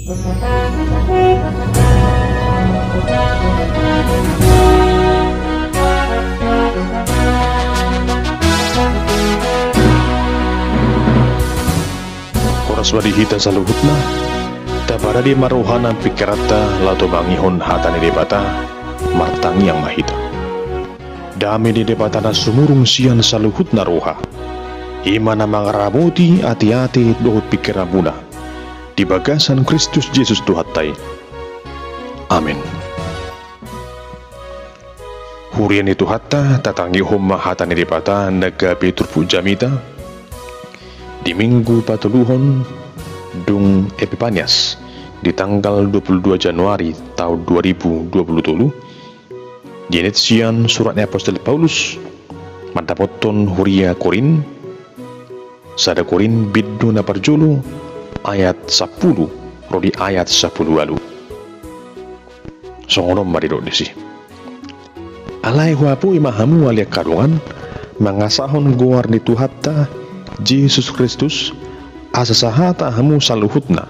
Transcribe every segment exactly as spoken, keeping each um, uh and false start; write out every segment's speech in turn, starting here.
Horas ma di hita saluhutna. Taparade ma roha nang pingkiranta laho tumangihon hata ni Debata. Martangiang ma hita. Dame ni Debata na sumurung sian saluhutna roha, i ma na mangaramoti ateate dohot pingkiranmuna di bagasan Kristus Jesus Tuhanta i. Amen. Huria ni Tuhanta, tatangihon ma hata ni Debata na gabe turpuk jamita di Minggu patoluhon dung Epipanias di tanggal dua puluh dua Januari taon dua ribu dua puluh tolu. Dienet sian surat ni apostel Paulus mandapothon huria Korint, sada Korint bindu na parjolo ayat sampulu ro di ayat sampulu ualu. Songon on ma didok disi. Alai huapoi ma hamu ale angka dongan, mangasahon goar ni Tuhanta Jesus Kristus, asa sahata hamu saluhutna,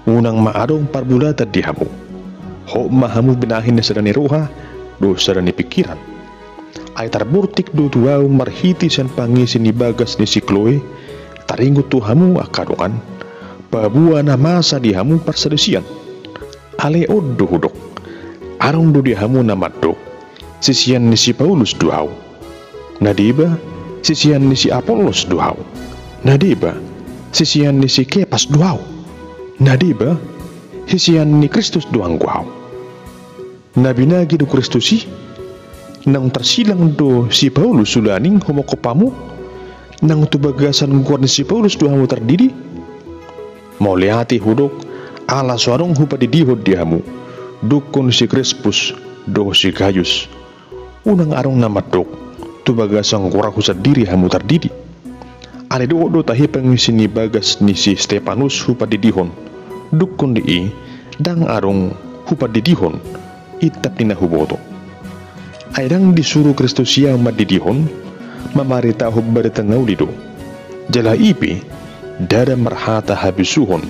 unang ma adong parbulatan di hamu. Hot ma hamu binahen ni sada ni roha dohot sada ni pingkiran. Ai tarbortik do tu ahu marhite sian pangisi ni bagas ni si Kloe, taringot tu hamu angka dongan, paboa na masa di hamu parsalisian. Alai on do hudok, adong do di hamu na mandok, sisean ni si Paulus do ahu. Na deba, sisean ni si Apollos do ahu. Na deba, sisean ni si Kepas do ahu. Na deba, sisean ni Kristus do anggo ahu. Na binagi do Kristus i? Naung tarsilang do si Paulus ulaning humongkop hamu? Naung tu bagasan goar ni si Paulus do hamu tardidi? Mauliate hudok, ala so adong hupandidihon di hamu, dungkon si Krispus dohot si Gayus. Unang adong na mandok, tu bagasan goarhu sandiri hamu tardidi. Alai dohot do tahe pangisi ni bagas ni si Stepanus hupandidihon, dungkon di i, ndang adong hupandidihon, itap ni na huboto. Ai ndang disuru Kristus i ahu mandidihon, mamaritahon barita na uli do. Jala i pe, ndada marhata habisuhon,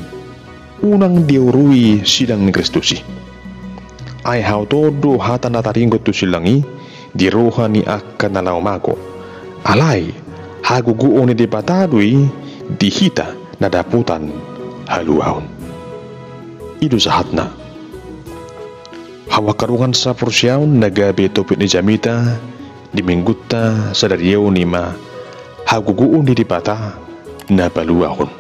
unang diorui silang ni Kristus i. Ai hot on do hata na taringot tu silang i, di roha ni angka na laho mago. Alai, hagogoon ni Debata do i, di hita na dapotan haluaon. I do sahatna. Hamu angka dongan saporseaon na gabe topik ni jamita di minggunta sadari on i ma hagogoon ni Debata na paluahon.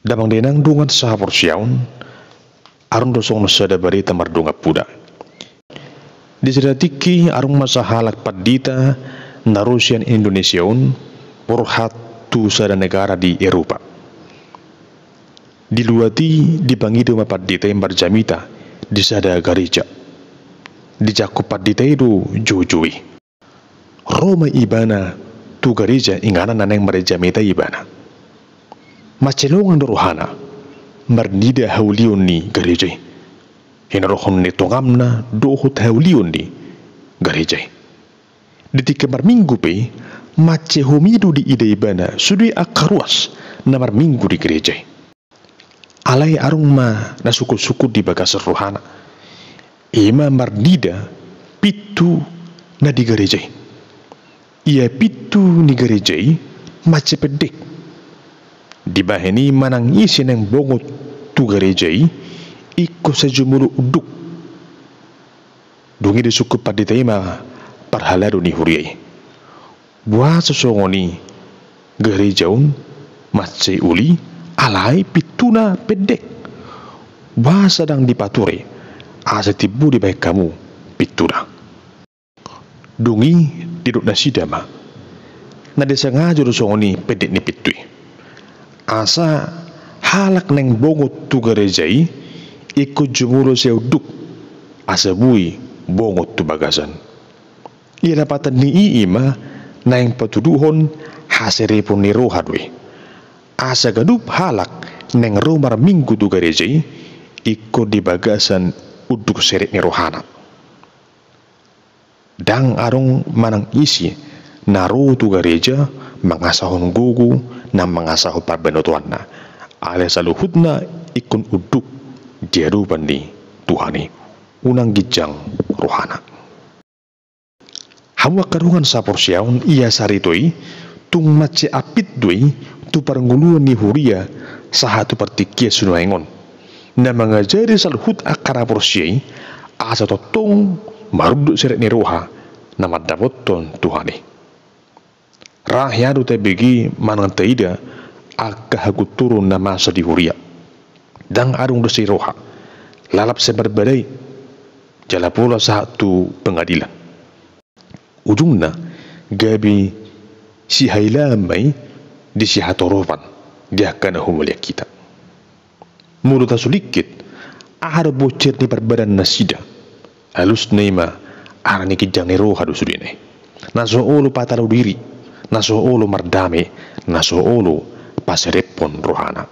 Damang dainang dongan sahaporseaon, adong do songon sada barita mardongan poda. Di sada tingki adong ma sahalak pandita na ro sian Indonesia on borhat tu sada negara di Eropa. Di luat i dipangido ma pandita i marjamita di sada gareja. Dijangkon pandita i do joujou i. Ro ma ibana tu gareja inganan na naeng marjamita ibana. Mansai longang do rohana marnida haulion ni gareja i. Hinorhon ni tongamna dohot haulion ni gareja i. Di tingki marminggu pe mansai homi do diida ibana sude angka ruas na marminggu di gareja i. Alai adong ma na sungkunsungkun di bagasan rohana. I ma marnida pintu na di gareja i. Ia pintu ni gareja i mansai pendek. Dibahen i manang ise naeng bongot tu gareja i ingkon sai jumolo unduk. Dung i disungkun pandita i ma parhalado ni huria i. Boasa songon i gareja on mansai uli alai pintuna pendek? Boasa ndang dipature asa timbo dibahen hamu pintuna? Dung i didok nasida ma, na disengaja do songon i pendek ni pintu i. Asa halak naeng bongot tu gareja i ingkon jumolo sai unduk asa boi bongot tu bagasan. Ia lapatan ni i i ma naeng patuduhon haserepon ni roha do i. Asa ganup halak naeng ro marminggu tu gareja i ingkon di bagasan unduk serep ni rohana. Ndang adong manang ise na ro tu gareja mangasahon gogo na mangasahon parbinotoanna. Alai saluhutna ingkon unduk di adopan ni Tuhan i, unang ginjang rohana. Hamu angka dongan saporseaon, ia sarito i tung mansai apit do i tu parngoluan ni huria sahat tu partingkian sinuaeng on, na mangajari saluhut angka na porsea i asa tongtong marunduk serep ni roha na mandapothon Tuhan i. Ra hea do tabege manang taida angka hagunturon na masa di huria. Ndang adong do sai roha, lalap sai marbadai, jala pola sahat tu pengadilan. Ujungna gabe sihailaan ma i di sihatoropan di angka na humaliang hita. Molo tasulingkit, aha do bonsir ni parbadannasida? Alusna i ma, ala ni ginjang ni roha do sudena i. Na so olo patalo diri, na so olo mardame, na so olo paserephon rohana.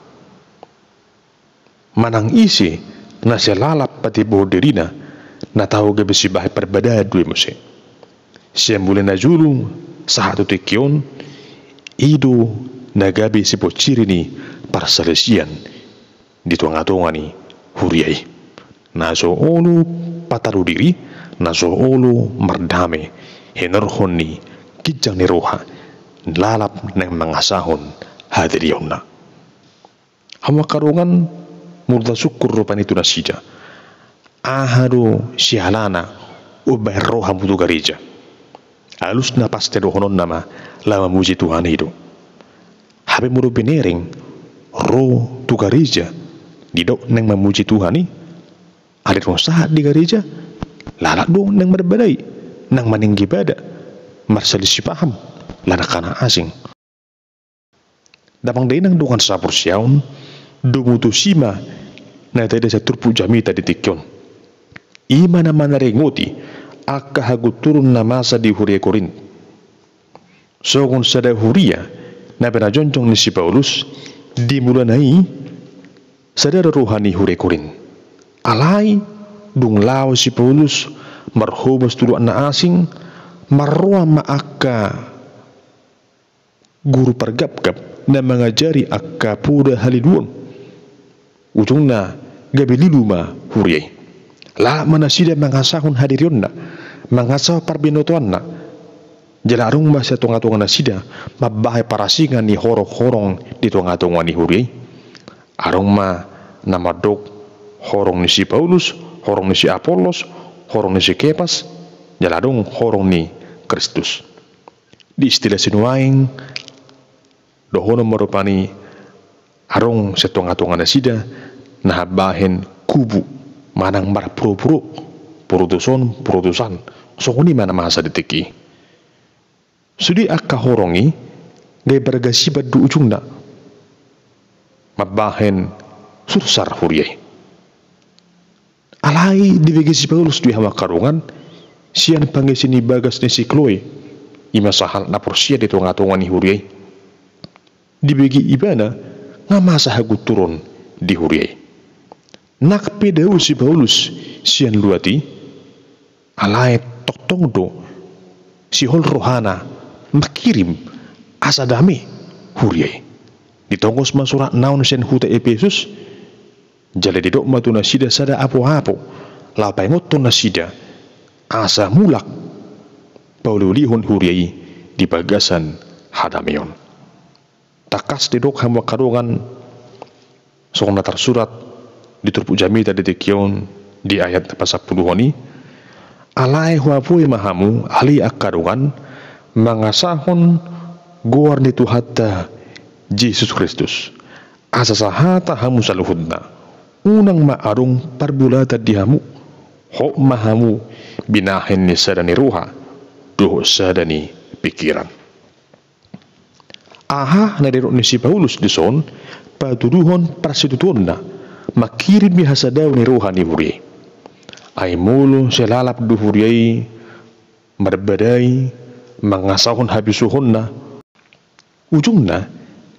Manang ise na sai lalap patimbulhon dirina, na tau gabe sibahen parbadaan do i muse. Sian mulai na jolo sahat tu tingki on, i do na gabe sibonsiri ni parsalisian di tongatonga ni huria i. Na so olo patalo diri, na so olo mardame, hinorhon ni ginjang ni roha, lalap naeng mangasahon hadirionna. Hamu angka dongan, molo tasungkun rupani tu nasida, aha do sialana umbahen ro hamu tu gareja? Alusna pasti dohononna ma laho mamuji Tuhan i do. Hape molo binereng ro tu gareja didok naeng mamuji Tuhan i, alai dung sahat di gareja, lalap do naeng marbadai, naeng maninggi bada, marsalisi paham, laho nangkana asing. Damang dainang dongan saporseaon, domu tusi ma na taida sian turpuk jamita di tingki on. I ma na manaringoti angka hagunturon na masa di huria Korint. Songon sada huria na pinajongjong ni si Paulus, di mulana i sada do roha ni huria Korint. Alai dung laho si Paulus marhobas tu luat na asing, marroan ma angka guru pargapgap na mangajari angka poda haliluon. Ujungna gabe lilu ma huria i. Lalap ma nasida mangasahon hadirionna, mangasahon parbinotoanna. Jala adong ma sian tongatonga nasida mambahen parasingan ni horong-horong di tongatonga ni huria i. Adong ma na mandok horong ni si Paulus, horong ni si Apollos, horong ni si Kepas, jala adong horong ni Kristus. Di istilah sinuaeng, dohonon ma rupani adong sian tongatonga nasida na mambahen kubu manang marpuropuro, purotus on, purotus an, songon i ma na masa di tingki i. Sude angka horong i gabe pargasiban do ujungna mambahen sursar huria i. Alai dibege si Paulus do i, hamu angka dongan, sian pangisi ni bagas ni si Kloe, i ma sahalak na porsea di tongatonga ni huria i. Dibege ibana nga masa hagunturon di huria i. Nang pe dao si Paulus sian luat i, alai tongtong do sihol rohana mangkirim asa dame huria i. Ditongos ma suratna on sian huta Epesus, jala didok ma tu nasida sada apoapo laho paingothon nasida asa mulak pauliulihon huria i di bagasan hadameon. Tangkas didok, hamu angka dongan, songon na tarsurat di turpuk jamita di tingki on di ayat na pasampuluhon i: Alai huapoi ma hamu ale angka dongan, mangasahon goar ni Tuhanta Jesus Kristus, asa sahata hamu saluhutna, unang ma adong pargulatan di hamu, hot ma hamu binahen ni sada ni roha dohot sada ni pingkiran. Aha na nidok ni si Paulus dison? Patuduhon parsitutuonna mangkirim di hasadaon ni roha ni huria i. Ai molo sai lalap do huria i marbadai mangasahon habisuhonna, ujungna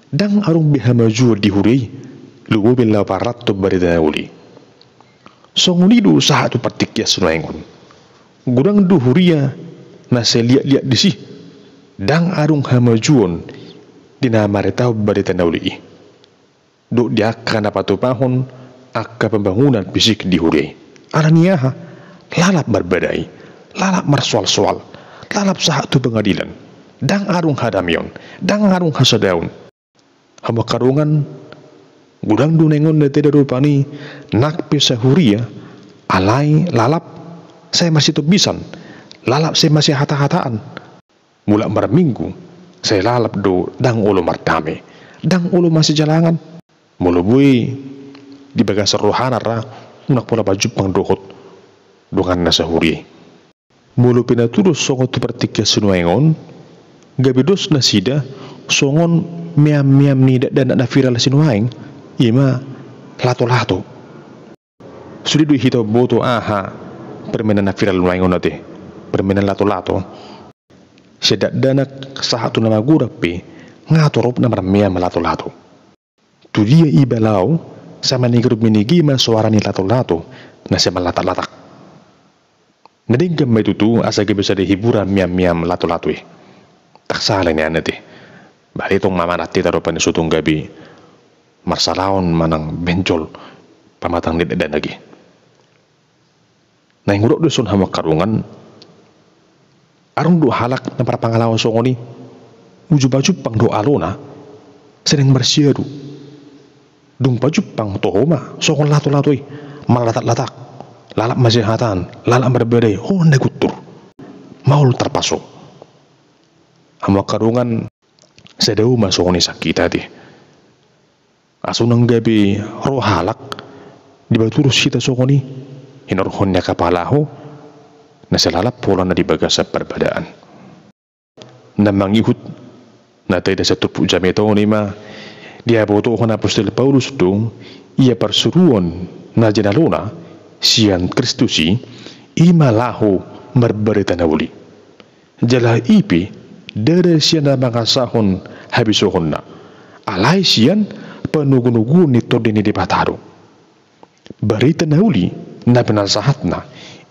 ndang adong be hamajuon di huria i, lumobi laho parranthon barita na uli. Songon i do sahat tu partingkian sinuaeng on. Godang do huria na sai liatliat disi, ndang adong hamajuon di na maritahon barita na uli i. dohot di angka na patupahon angka pembangunan fisik di huria i. Alani aha? Lalap marbadai, lalap marsoal-soal, lalap sahat tu pengadilan. Ndang adong hadameon, ndang adong hasadaon. Hamu angka dongan, godang do naeng on na taida rupani, nang pe sahuria, alai lalap sai masitombison, lalap sai masihata-hataan. Mulak marminggu, sai lalap do ndang olo mardame, ndang olo masijalangan. Molo boi di bagasan rohana ra, unang pola pajumpang dohot donganna sahuria i. Molo pe na tudos songon tu partingkian sinuaeng on, gabe dos nasida songon meam-meam ni dakdanak na viral sinuaeng, i ma lato-lato. Sude do hita umboto aha permainan na viral nuaeng on ate, permainan lato-lato. Sian dakdanak sahat tu na magodang pe, nga torop na marmeam lato-lato. Tu dia iba laho, sai manigar-manigar ma soara ni lato-lato na sai malatak-latak. Na denggan ma i tutu, asa gabe sada hiburan meam-meam lato-lato i. Ndang sala nian ate. Bari tong ma manat hita rupani so tung gabe marsalaon manang benjol pamatang ni dakdanak i. Naeng hudok do dison hamu angka dongan, adong do halak na marpangalaho songon i, uju pajumpang do alona, sai naeng marsiadu. Dung pajumpang toho ma songon lato-lato i, malatak-latak, lalap masihatan, lalap marbadai, holan na guntur. Maol tarpaso. Hamu angka dongan, sai dao ma songon i sian hita ate. Asa unang gabe ro halak, dibaturus hita songon i, hinorhon ni angka pangalaho na sai lalap holan na di bagasan parbadaan. Na mangihut na taida sian turpuk jamita on i ma, dibotohon apostel Paulus do ia parsuruon na jinalona sian Kristus i, i ma laho marbarita na uli. Jala i pe ndada sian na mangasahon habisohonna, alai sian panogunoguon ni Tondi ni Debata do. Barita na uli na pinasahatna,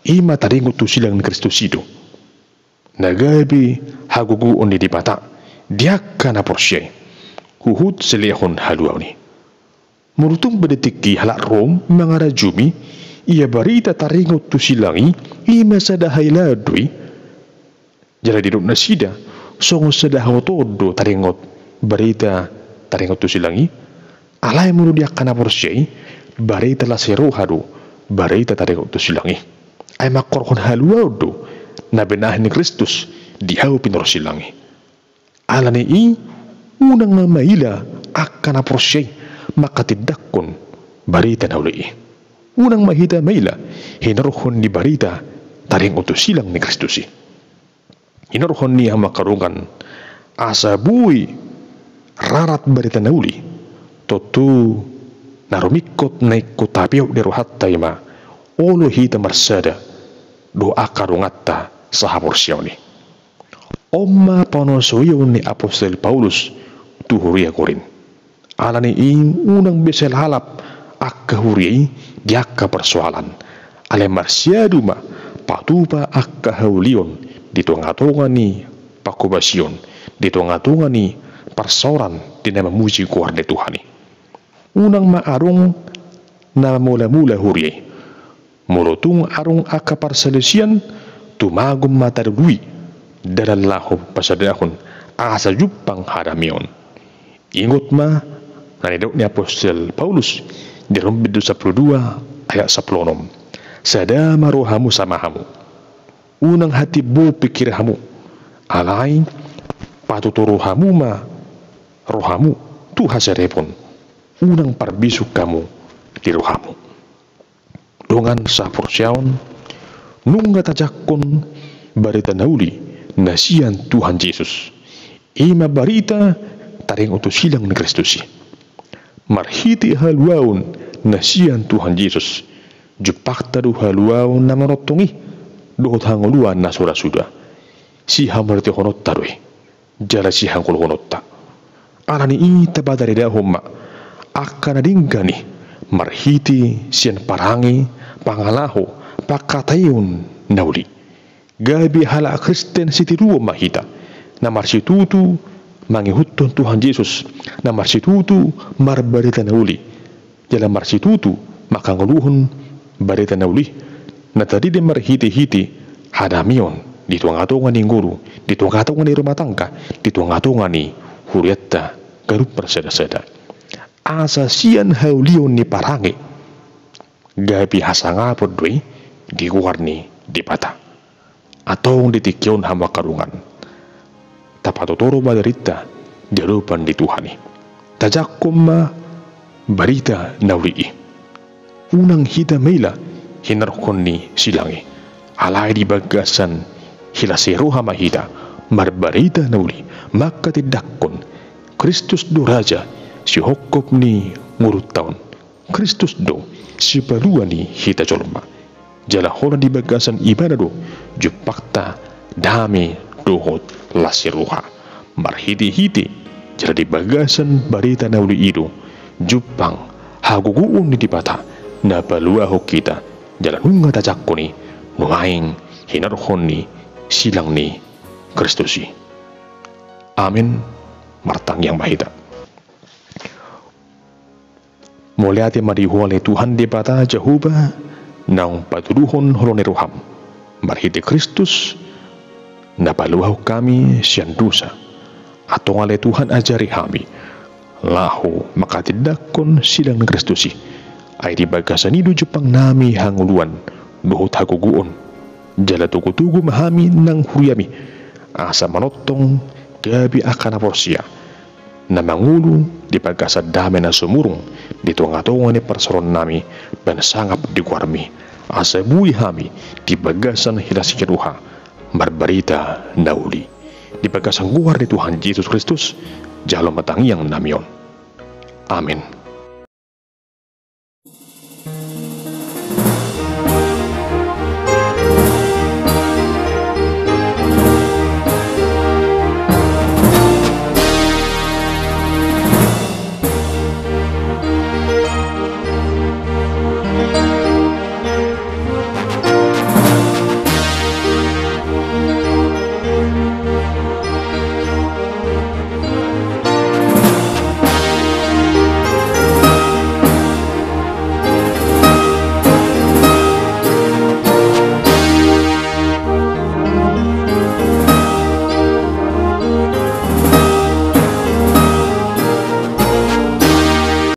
i ma taringot tu silang ni Kristus i do, na gabe hagogoon ni Debata di angka na porsea i, huhut silehon haluaon i. Molo tung pe di tingki halak Rom mangarajumi ia barita taringot tu silang i, i ma sada hailaan do i. Jala didok nasida, songon sada haotoon do taringot barita taringot tu silang i. Alai molo di angka na porsea i, barita las ni roha do barita taringot tu silang i. Ai mangkorhon haluaon do na binahen ni Kristus di hau pinarsilang i. Alani i, unang ma maila angka na porsea i manghatindanghon barita na uli i. Unang ma hita maila hinorhon ni barita taringot tu silang ni Kristus i. Hinorhon ni i hamu angka dongan, asa boi rarat barita na uli, tontu na rumingkot na ingkon tapeop di rohanta i ma, olo hita marsada dohot angka donganta sahaporseaon i. On ma panosoion ni apostel Paulus tu huria Korint. Alani i, unang be sai lalap angka huria i di angka parsoalan. Alai marsiadu ma patupa angka haulion di tongatonga ni panghobasion, di tongatonga ni parsaoran di na mamuji goar ni Tuhan i. Unang ma adong na mamulamula huria i. Molo tung adong angka parsalisian, tumagon ma tardudui dalan laho pasadahon, asa jumpang hadameon. Ingot ma na nidok ni apostel Paulus di Rom bindu sampulu dua ayat sampulu onom. Sada ma rohamu sama hamu. Unang hatimbo pingkir hamu. Alai patutu rohamu ma rohamu tu hasarepon. Unang parbisuk hamu di rohamu. Dongan sahaporseaon, nunga tajangkon barita na uli na sian Tuhan Jesus. I ma barita taringot tu silang ni Kristus i. Marhite haluaon na sian Tuhan Jesus, jumpangta do haluaon na manongtong i dohot hangoluan na sudasuda. Sihamartihononta do i. Jala sihangoluhononta. Alani i, tapataridahon ma angka na denggan i marhite sian parange, pangalaho, pangkataion na uli. Gabe halak Kristen sitiruon ma hita na marsitutu mangihuthon Tuhan Jesus na marsitutu marbarita na uli, jala marsitutu manghangoluhon barita na uli na tadide marhitehite hadameon di tongatonga ni ngolu, di tongatonga ni rumah tangga, di tongatonga ni hurianta ganup marsadasada. Asa sian haulion ni parange gabe hasangapon do i di goar ni Debata. Antong di tingki on hamu angka dongan, tapatotoro ma dirinta di adopan ni Tuhan i. Tajangkon ma barita na uli i. Unang hita maila hinorhon ni silang i. Alai di bagasan hilas ni roha ma hita marbarita na uli, manghatindanghon Kristus do Raja sihophop ni ngolunta on. Kristus do sipalua ni hita jolma. Jala holan di bagasan Ibana do jumpangta dame dohot las ni roha. Marhitehite jala di bagasan barita na uli i do jumpang hagogoon ni Debata na paluahon hita, jala nunga tajangkon i nuaeng hinorhon ni silang ni Kristus i. Amen. Martangiang ma hita. Mauliate ma di Ho ale Tuhan Debata Jahowa, naung patuduhon holong ni roham marhite Kristus, na paluahon hami sian dosa. Antong ale Tuhan, ajari hami laho manghatindanghon silang ni Kristus i. Ai di bagasan i do jumpang nami hangoluan dohot hagogoon, jala togutogu ma hami nang huriami, asa manongtong gabe angka na porsea na mangolu di bagasan dame na sumurung di tongatonga ni parsaoran nami, bahen sangap di goarmi, asa boi hami di bagasan hilas ni roha marbarita na uli. Di bagasan goar ni Tuhan Jesus Kristus, jalo ma tangiang nami on. Amen.